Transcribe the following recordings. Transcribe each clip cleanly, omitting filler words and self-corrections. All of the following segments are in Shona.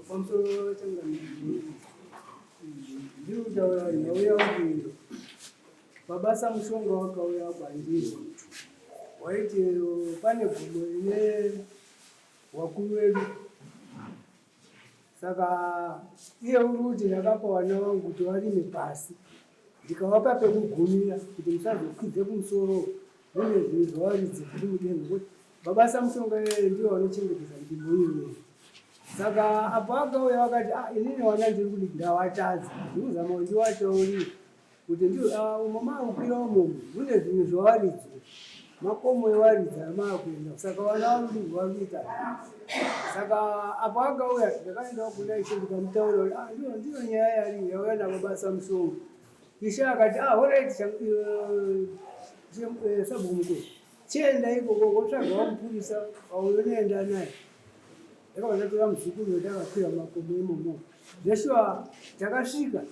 Pamusoro changamire, ndiri kutaura nhau yakuti Baba Samushonga wakauya kwandiri waiti pane gomo rine wakuru wedu, saka iye uri kuti ndakapa vana vangu kuti varime pasi, ndikavapa pekugumira kuti musazokwidze kumusoro mune zvinhu zvavaridzi zviri mudenga. Baba Samushonga ndivo vanochengetedza nzvimbo iyoyo. Saka apo akauya vakati, ah, inini wana ndiri kuti ndavatadza, ndikuzama kuti ndiwataurire kuti ah, umo makukwira umo mune zvinhu zvawaridzwa, makomo ewaridza amakuenda, saka wana vari vari kuita. Saka apo akauya ndakaendawo kuna ishe ndikamutaurira kuti ah, ndiyo ndiyo nyaya yari yauya nababa Samushonga. Ishe akati, ah, horaiti, eh, eh, sabhuku mukuru Chienda ikoko wotsvaga wamupurisa waunoenda naye. Ndakabva ndatora muzukuru wedu akakwira makomo imomo. Zveshuwa takasvika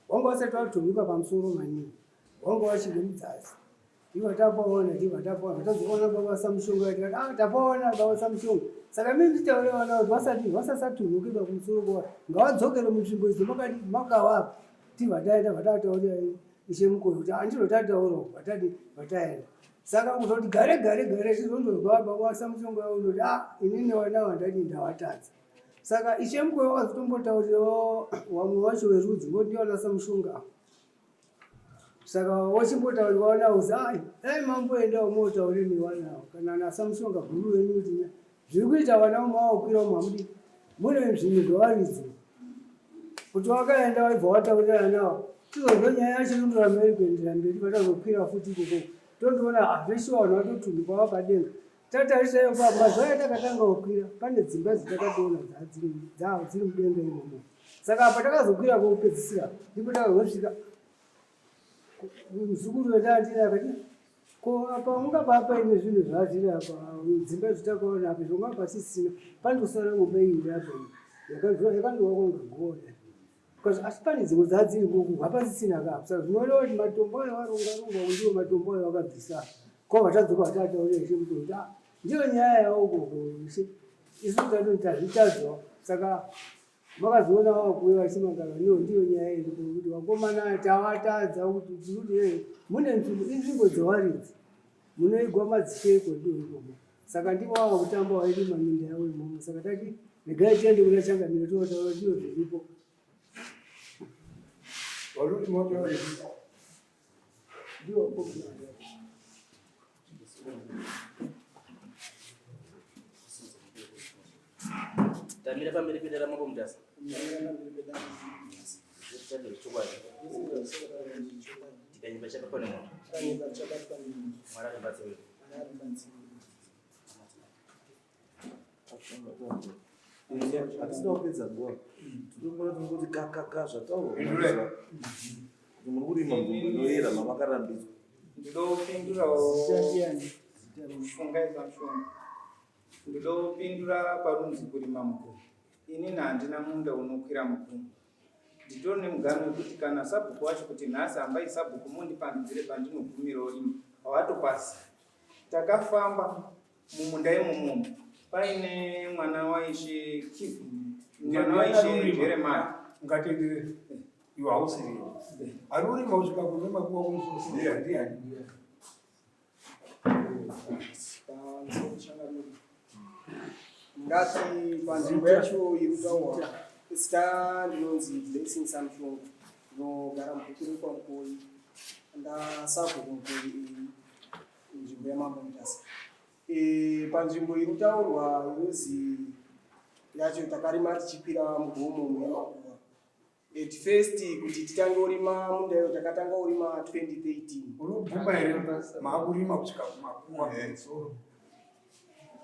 wanga wasati watonhuka pamusoro maningi, wanga wachiri mudzasi. Ndiva tapaona, ndiva tapaona, tazoona baba Samushonga tikati ah, tapaona baba Samushonga. Saka mimi nditaure vana kuti vasati vasasatunhuke pakumusoro kwa ngavadzokere munzvimbo idzo makati makavapa. Tiva taenda vatataurira Ishe mukuru kuti andiro tataura vatadi vataenda. Saka kuzoti gare gare gare tizondozwa baba waSamushonga unoti ah inini vana vandadi ndavatadza. Saka Ishe mukuru wakazotombotaurirawo vamwe vacho verudzi ngoti ndivo vana Samushonga. Saka wochimbotaurira vana uzi ai dai mamboendawo motaure nevana avo kana naSamushonga guru wenyu kuti zviri kuita vana vamawakwira umu hamudi mune zvinhu zvavaridzi kuti wakaenda waibva wataurirana nawo tizozvo nyaya yacho inondoramba iri kuendera mberi vatazokwira futi ikoko tondoona hazveshuwa vanhu vatotunhuka vapadenga tatarisa iyo pa mazuva atakatanga kukwira pane dzimba dzitakatoona dziri mudenga imomo saka apa takazokwira kokupedzisira ndipo takazosvika muzukuru wedu andiri akati ko apa ungaba paine zvinhu zvazviri apa dzimba dzatakaona apa izvo ungaba pasisina pandosara ngomba iyi apa iyi yakandova kunga goda because asi pane dzimwe dzadziri kuku hapasisina ka saka zvinoreva kuti matombo ayo aronga ronga ndiwo matombo ayo akabvisa ko vatadzoka vatataura ishe kuti ah, ndiyo nyaya yawo koko ishe isu tatoti tazvitadzawo saka Makazoona vakuuya vachimangara no ndiyo nyaya iri kuti vakomana tavatadza kuti tikuti eh, mune nzvimbo inzvimbo dzewaridzi munoigwa madzishe iko ndiyo ikomo saka ndivo vava kutamba vairima minda yavo imomo saka tati regai tiende kuna changamire totaura ndiyo zviripo. Ndiwo Tamira pamberi pedare raMambo Mutasa. Tikanyimba chabatwa nemoto. Mwari atibatsire. Hatisina kupedza nguva. Tinongona tongoti kakaka zvataurwa. Kuti muri kurima nzvimbo inoyera mamakarambidzwa. Ndinopindurawo fungai pamushonga. Ndinopindura parunzi kurima mugomo. Inini handina munda unokwira mugomo. Nditori nemuganhu wekuti kana sabhuku wacho kuti nhasi hambai sabhuku mundipandudzire pandinogumirawo imi havatopasi. Takafamba mumunda imomo paine mwana waishe Kivu, mwana waishe Jeremiah. Ngatendere iwe hausiriwo ari urima kusvika kune makuva kumusoro ndiani? Ngati panzvimbo yacho iri kutaurwa, zita ndinonzi Blessing Samshongo, ndinogara mubhuku rekwaMukoyi, ndasabhuku Mukoyi nzvimbo yaMambo Mutasa. E, panzvimbo iri kutaurwa inonzi yacho takarima tichikwira mugomo mune makuva. At first kuti titange kurima munda iyo takatanga kurima 2013. Unobvuma here maakurima kusvika kumakuva kumusoro?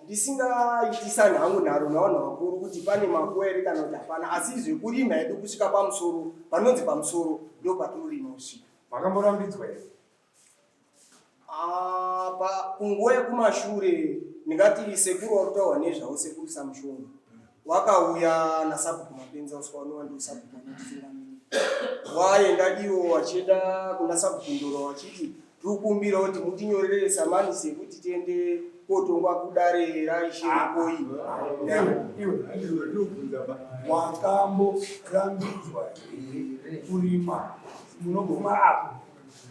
Ndisingaitisani hangu nharo navanhu vakuru kuti pane makuva here kana kuti hapana, asi zvekurima hedu kusvika pamusoro panonzi pamusoro ndo patinorima kusvika. Makamborambidzwa here? Ah, kunguva yekumashure ndingati sekuru wakutaurwa nezvavo sekuru Samushonga wakauya nasabhuku Mapenza uswa unova ndiwo sabhuku anotitungamira waenda iwo wachienda kuna sabhuku Ndoro wachiti tiri kukumbira kuti mutinyorere samanisi yekuti tiende kotongwa kudare raishe Mukoyi. Iwe, iwe, ndinobvunza ba, wakamborambidzwa here kurima munoguma apo?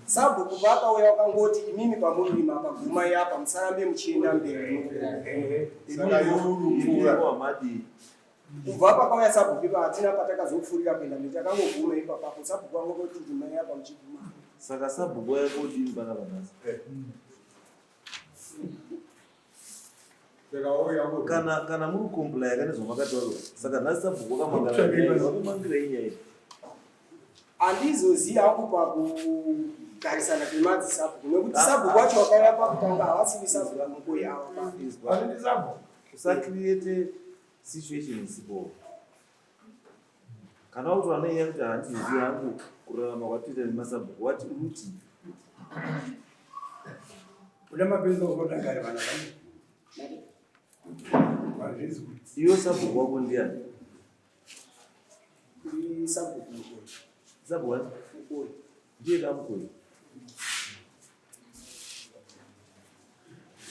Sabhuku vakauya vakangoti imimi pamurima apa gumai apa musarambe muchienda mberi. Saka yorupfuura. Wamadii? Kubva pakauya sabhuku ipa hatina patakazopfuurira kuenda mberi takangoguma ipapapo sabhuku vangongoti rimai apa muchiguma. Saka sabhuku waya kodini panapa nhasi? Saka wauya ko. Kana kana muri kukomplaya kane zvamakataura. Saka nhasi sabhuku wakamangara nyaya, wakamangirei nyaya iyi? Handizozivi hangu pakugarisana kwemadzisabhuku nekuti sabhuku wacho wakauya pakutanga havasivi sabhuku Mukoyi ava pa. Izwa. Asi ndisabhuku. Usacreate situation isipo. Kana wakuti vanoiya kuti handizivi hangu kurarama kwatinoita nemasabhuku wati uti Uda mapenzi okotagari vana vano. Vazvizwi. Iwe sabhuku wako ndiani? Ndi sabhuku Mukoyi. Sabhuku wani? Mukoyi. Ndiye kamukoyi.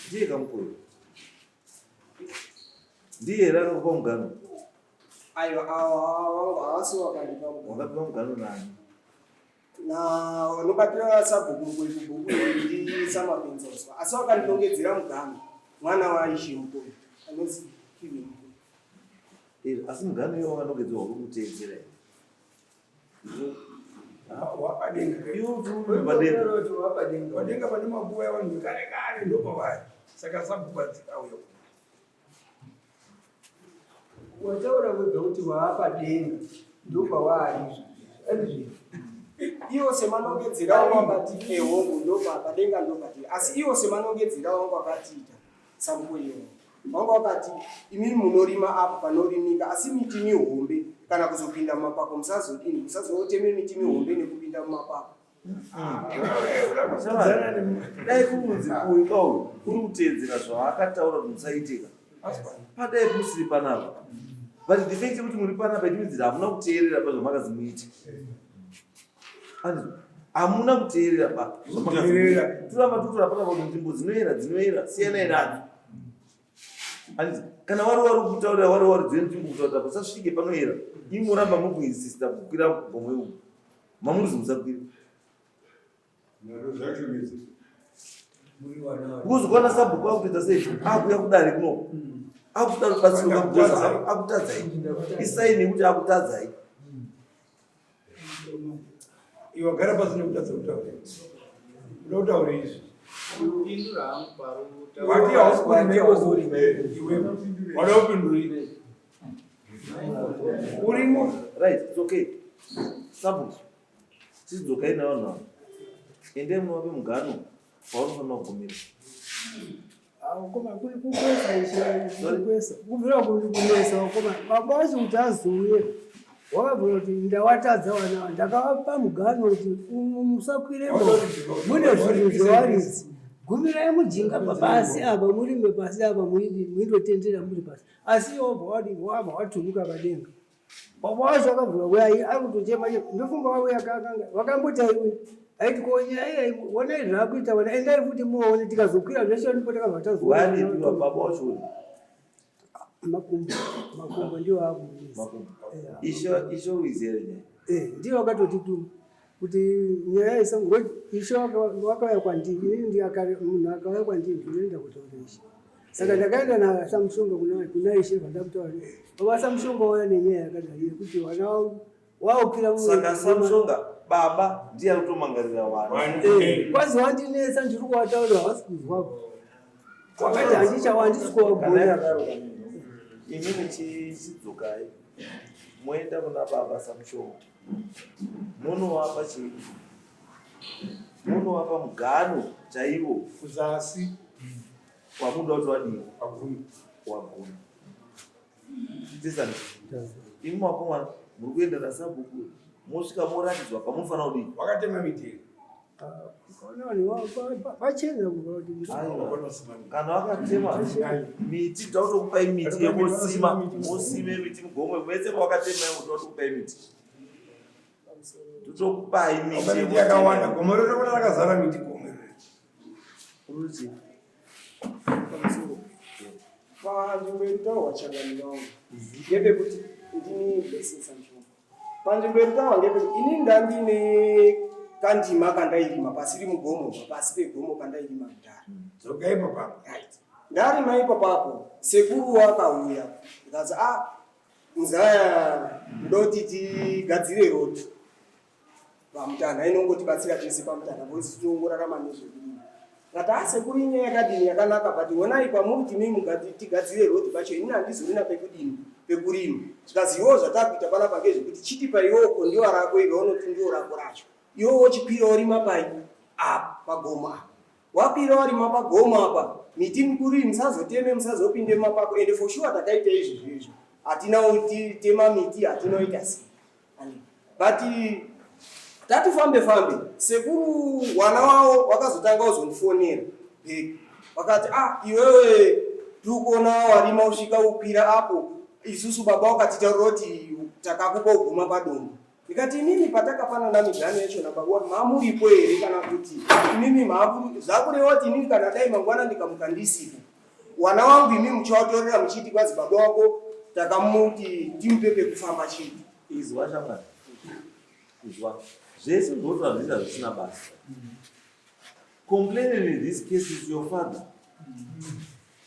Ndiye kamukoyi. Ndiye here akakupa mugano? Aiwa awa havasi wakandipa mugano. Wakapiwa mugano nani? Na vanobatira sabhuku Mukoyi kubhuku ndi Samapenzoswa asi wakandinongedzera mugano mwana waishe Mukoyi anonzi Kiwe Mukoyi. Eh, asi mugano iwo wakanongedzerwa uri kuteedzera here? Wapadenga. Iwe uri padenga. Wapadenga. Padenga pane makuva evanhu kare kare ndopavari. Saka sabhuku adzikauya. Wataura wega kuti waapadenga ndopawaari izvozvi. Iwo semanongedzera wangu akati ehongu ndopa padenga ndopati asi iwo semanongedzera wangu akatiita saMukoyi wangu wakati imimi munorima apo panorimika asi miti mihombe kana kuzopinda mumapako musazodini musazoteme miti mihombe nekupinda mumapako. Dai kunzi uyu kauyu uri kuteedzera zvaakataura kuti musaitika padai musiri panapa but the fact yekuti muri panapa it means hamuna kuteerera pazvamakazi muite. Hamuna kuteerera ba toramba totora panapa kuti nzvimbo dzinoera dzinoera siyanai nadzo. Handiti kana wari wari kutaurira wari wari dzenzvimbo kutaura kuti usasvike panoera imi moramba muri kuinsista kukwira gomo umu mamurizi musakwira. Because ukaona sabhuku akutoita sei akuuya kudare kuno akutoda rubatsiro kakuza akutadzai isaini yekuti akutadzai. Iwe gara pasi nekutadza kutaura. Uda kutaura izvi. Kupindura hangu paruta. Wati hausi kurima iwe urima. Iwe wada kupindura. Urimo. Right, it's okay. Sabhuku. Chidzokai navanhu ava. Endai munovape mugano paunofanira kugumira. Ukoma kuri kukwesa ishe kukwesa kubvira kunesa ukoma baba wacho kuti azouye wakabvira kuti ndawatadza wana ndakavapa mugano kuti musakwiremo mune zvinhu zvewaridzi gumirai mujinga pasi apa murime pasi apa muindotendera muri pasi asi iwe wabva wadii wabva waturuka padenga Baba wacho akabvira uya ayi ari kutochema chema ndofunga wauya kakanga vakamboti aiwe aiti ko nyaya iyi onai zvaakuita vana endai futi muone tikazokwira zveshe ndipo takabva tazoona baba wacho uyu makumbo makumbo ndiwo akumisa makumbo ishe ishe uiziva here nyaya eh ndiwo akatotituma kuti nyaya isa ngoti ishe wakauya kwandiri inini ndikakare munhu akauya kwandiri ndinoenda kutaura ishe saka ndakaenda nasamushonga kuna ishe vandakutaura baba samushonga wauya nenyaya yakadai yekuti wana waukira saka samushonga baba ndiye ari kutomangarira wana eh, kwazi wandinetsa ndiri kuwataurira havasi kunzwako wakati handichawandisi kuwagona imimi chidzokai moenda kuna baba samushonga Munovapa chii? Munovapa mugano chaiwo kuzasi wamunoda kuti wadii? Waguma. Waguma. Tisani. Imi vakomana muri kuenda nasabhuku mosvika moratidzwa pamunofanira kudii? Wakatema miti here? Pachena kana wakatema miti takutokupai miti yekosima mosime miti mugomwe mese pawakatema yangu takutokupai miti totokupai miti yakawanda gomo rese kuna rakazara miti gomo iri. Pamusoro. Panzvimbo yekutaurwa changamire wangu ngepekuti ndini Blessing Samshong. Panzvimbo yekutaurwa ngepekuti ini ndandine kandima kandairima pasiri mugomo pasi pegomo pandairima kudhara. Dzoka ipo papo. Right. Ndarima ipo papo sekuru wakauya ndikazi ah muzaya ndoti tigadzire road. Pamutanha inongotibatsira tese pamutanha because tinongorarama nezvekurima. Ngati ah sekuru inyaya yakadini yakanaka but honai kwamuri kuti mimi tigadzire road pacho inini handizorina pekudini pekurima. Zvikazi iwewo zvatakuita panapa ngezvekuti chitipa iwewo kondiwa rako iri raunoti ndiwo rako racho. Iwewo wochikwira worima pai apa pagomo apa. Wakwira warima pagomo apa miti mikuru iyi musazoteme musazopinde mumapako ende for sure takaita izvozvo izvo hatina kutema miti hatina kuita sei. But tati fambe fambe sekuru wana wawo wakazotanga kuzondifonera back wakati ah iwewe tiri kuona warima usvika ukwira apo isusu baba wakatitaurira kuti takakupa uguma padombo ndikati imimi patakapanana miganho yacho nababa wati mamuripo here kana kuti imimi zvakureva kuti inini kana dai mangwana ndikamuka ndisipo Wana wangu imi muchawatorera muchiti kwanzi baba wako takamuti timupe pekufamba chete. Izwa shamwari. Izwa. Zvese zvinotaura zviita zvisina basa. Complaining in this case is your father.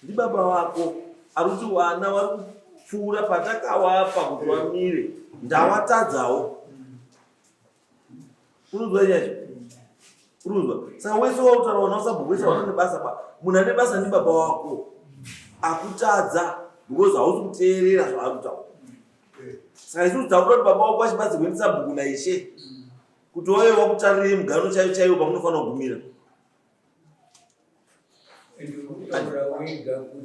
Ndibaba wako ari kuti wana vari kupfuura patakawapa kuti wamire ndawatadzawo. Urikuzwa chacho? Urikuzwa? Saka wese wautaura wana usabhuku wese wana nebasa pa. Munhu ane basa ndi baba wako. Akutadza because hausi kuteerera zvaari kutaura. Saka isusu takuda kuti baba wako achibatsirwe ndisabhuku naishe. Kuti wauye wakutarire mugano chaiyo chaiyo pamunofanira kugumira.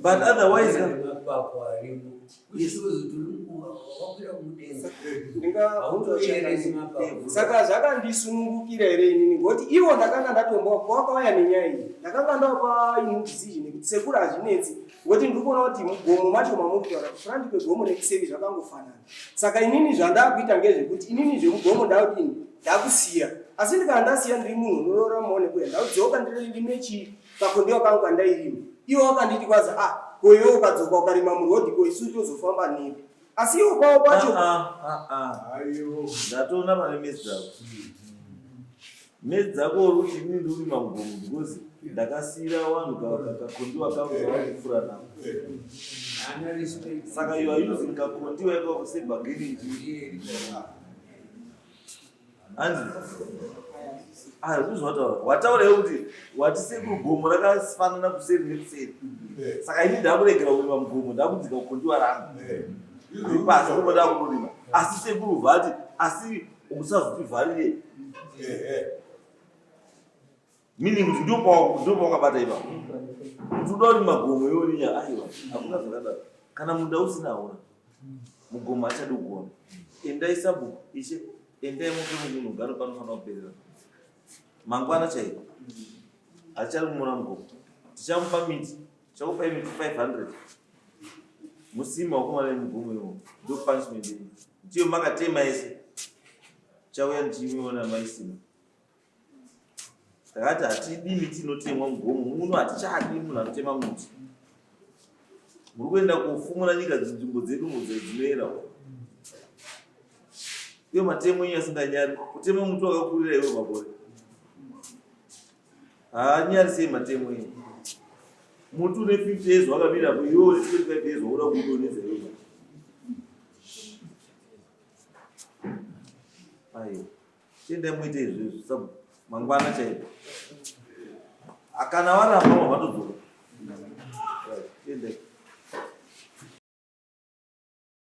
But otherwise saka zvakandisunungukira here inini ngokuti ivo ndakanga ndatomboa kwakauya nenyaya iyi ndakanga ndapa ini decision yekuti sekuru hazvinetsi ngokuti ndiri kuona kuti mugomo macho mamuri kutaura kufront kwegomo nekuseri zvakangofanana Saka inini zvandakuita ngezvekuti inini zvemugomo ndakudini ndakusiya asi ndikana ndasiya ndiri munhu unorora mone kuya ndakudzoka ndine chii kakondiwa kangu kandairima iwo wakanditi kwaza ah ko iwe ukadzoka ukarima murodhi ko isu tozofamba nepi asi iwo kwawo kwacho ah, ah, ah, ndatoona pane mesi dzako mesi dzako uri kuti inini ndikurima mugomo because ndakasiira vanhu kakondiwa kangu kavanopfuura nako saka you are using kakondiwa ikako sebagaining hanzi azvizvataura wataura iwe kuti wati sekuru gomo rakafanana kuseri nekuseri saka ini ndakuregera kurima mugomo ndakudzika kukondiwa rangu iri pasi kumo ndakunorima asi sekuru vati asi usazotivharire meaning kuti ndopawakabata ipapo kuti uda kuti magomo iworinya aiwa hakuna zvakadaro kana munda usina hauna mugomo achadi kugona endai sabhuku ishe endai mupe munhu garo panofanira kuperera mangwana chaiko hatichari kumona mugomo tichamupa miti tichakupai miti 500 musima wakomana nemugomo iwo ndo punishment yenyu ndiyo makatema yese chauya ndichimiona maisima Takati hatidi miti inotemwa mugomo muno, hatichadi munhu anotema muti. Muri kuenda kofumura nyika dzinzvimbo dzedu dzinoera iyo matemo enyu asinganyari kutema muti wakakurira iwe makore haanyari sei matemo enyu muti une 50 years wakamirapo iwe une 25 years wakuda kuudonedza iwe aiwa Chiendai muite izvozvo sabu mangwana chaipo. Akana waramba mama vatodzoka.